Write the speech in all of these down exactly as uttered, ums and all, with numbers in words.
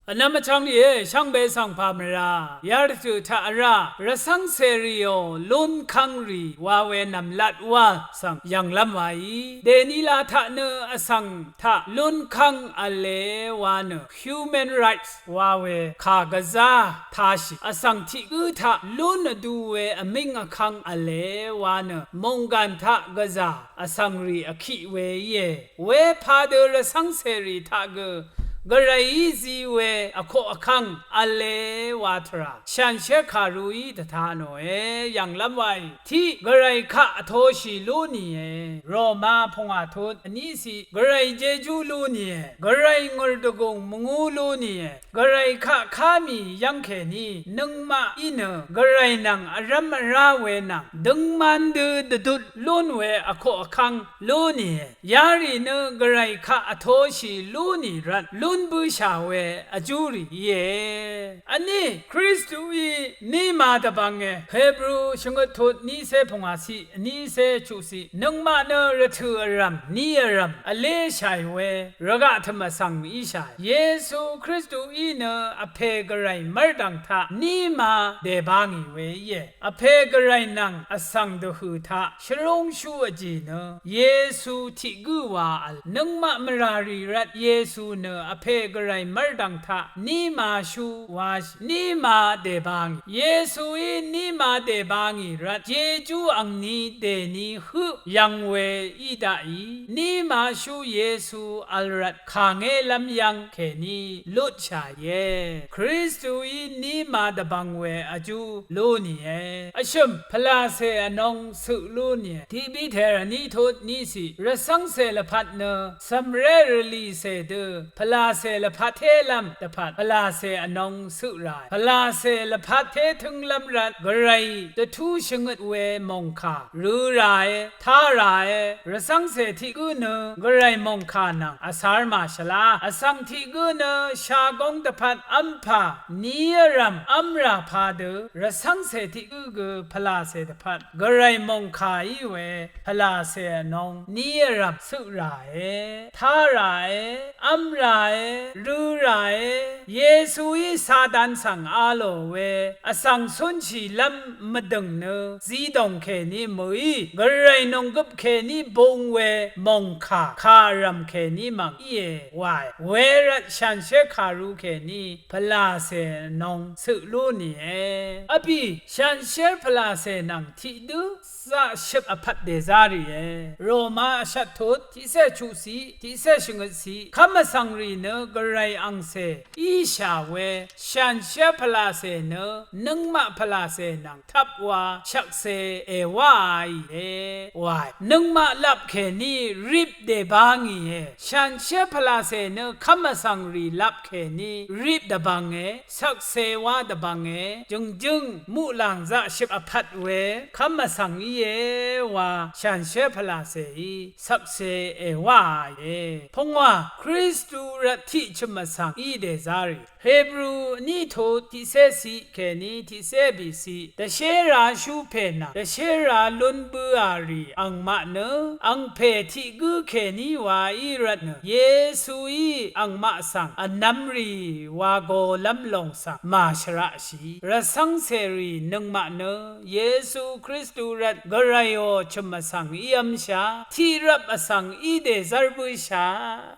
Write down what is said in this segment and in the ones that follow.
Vnvm vchvng rìé, shvngbe svng pà mvrà yarvtø̀ taq vrá rvcv́ngcèrìò lúnkv́ng rì wa we nv̀mlat wá svng yv̀nglv́m waí. Dènila taq nø vsvng taq lúnkv́ng v̄le wa nø human rights wa we kà gvzá tāshì. Vsvng tiq gǿ taq lún vdu we vmíng vkv́ng v̄le wa nø mònggàn taq gvzà vsvng rì vkiq we íe. Wepadø rvcv́ngcèrì taq gø gvrayí zi we vkoq vkv́ng v̄le wa tvrà shanshér kàruí dvta nòe yv̀nglv́m waì. Tiq, gvray kaq vtoshì lú nìe. Roma pungwà tut vní ciq, gvray jejú lú nìe. Gvray ngø̀rdvgùng mvngú lú nìe. Gvray kaq ká mì yv́ng kèní nøngmaqí nø gvray nvng vrv́m vrá we nvng døngman dø dvdut lún we vkoq vkv́ng lú nìe. Yarì nø gvray kaq vtoshì lú nì rvt lún bǿshà we vjú rì íe. Vní Kristuí níma dvbvnge. Hebru shvngøt tut nícé pungwà ciq, nícé chuq ciq, nøngmaq nø rvtø̀ vrv̀m, ní vrv̀m vléshàì we rvgaq tø̀m vsvng íshàe. Yesu Kristuí nø vpè gvray mv́rdv̀ng taq níma dèba ngì we íe. Vpè gvray nvng vsvng dvhø̀ taq shvrúngshú vjì nø Yesu tiq gǿ wa vl. Nøngmaq mvrà rì rvt Yesu nø vpè gvray mv́rdv̀ng taq nímashú wáshì. Níma dèba ngì. Yesuí níma dèba ngì rvt jejú angni dèni høq yv̀ng we í daqì. Nímashú Yesu vl rvt kàngélv́m yv́ng kèní lutshàìe. Kristuí níma dvbvng we vjú lú nìe. Vshø̀m, pvlàcè vnong cøq lú nìe. Tiq Piter vní tut ní ciq, rvcv́ngcè lvpat nø cv̀mré rvlìcè dø pvlàcè lvpat télv́m dvpvt pvlàcè vnong cøq ràe. Pvlàcè lvpat tétǿnglv́m rvt gvray dvtú shvngøt we mòngkà rø̄ ràe, tá ràe. Rvcv́ngcè tiq gǿ nø gvray mòngkà nvng vcar màshvlá. Vsvng tiq gǿ nø shagóng dvpvt v́mpà ní vrv̀m v́mrà padø rvcv́ngcè tiq gǿ gø pvlàcè dvpvt gvray mòngkà í we pvlàcè vnong ní vrv̀m cøq ràe, tá ràe, v́m ràe, rø̄ ràe. Yesuí Satan svng a lò we vsvng cúnshìlv́m mvdø̀ng nø zidòng kèní mø̀í, gvray nònggøp kèní bung we mòngkà kàrv̀m kèní mv̀ng íe wae. Wervt shanshér kàru kèní pvlàcè vnong cøq lú nìe. Vbì shanshér pvlàcè nvng tiqdǿ zaqshøp vpvt dèzá rìe. Roma vshvt tut tiqcé chuqciq, tiqcé shvngøtciq, kv́m vsvng rì nø gvray angcè íshà we shanshér pvlàcè nø nøngmaq pvlàcè nvng tvp wa shvkse èwáaìe wae. Nøngmaq lap kèní rip dèbá ngìe. Shanshér pvlàcè nø kv́m vsvng rì lap kèní rip dvbvnge, shvkse wá dvbvnge, jø̀ngjǿng muqlàng zaqshøp vpvt we kv́m vsvng íe wa shanshér pvlàcèí shvkse èwáaìe. Pungwà, Kristu rvt tiq chø̀m vsvng í dèzá rì. Hebru vní tut tiqcé ciq kèní tiqcé bìciq, dvshéra shú pè nvng dvshéra lún bǿà rì angmaq nø angpè tiq gǿ kèní wa í rvt nø Yesuí angmaq svng vnvm rì wa golv́m lòng svng màshvraqshì. Rvcv́ngcèrì nøngmaq nø Yesu Kristu rvt gvrayò chø̀m vsvng ív́mshà, tiqrvp vsvng í dèzv́r bǿshà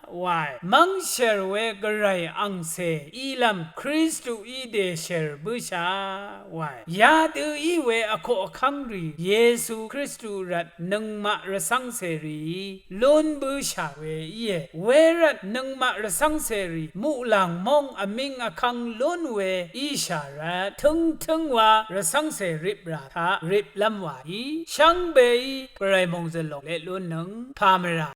wae. Mv́ngshèr we gvray angcè ílv́m Kristuí dèshèr bǿshà wae. Yadø í we vkoq vkv́ng rì Yesu Kristu rvt nøngmaq rvcv́ngcèrìí lún bǿshà we íe. Wervt nøngmaq rvcv́ngcèrì muqlàng móng vmíng vkv́ng lún we íshà rvt tǿngtǿng wa rvcv́ngcè riprà taq riplv́m wàí shvngbeí gvray mòngzø̀l lòng leq lúnnøng pà mvrà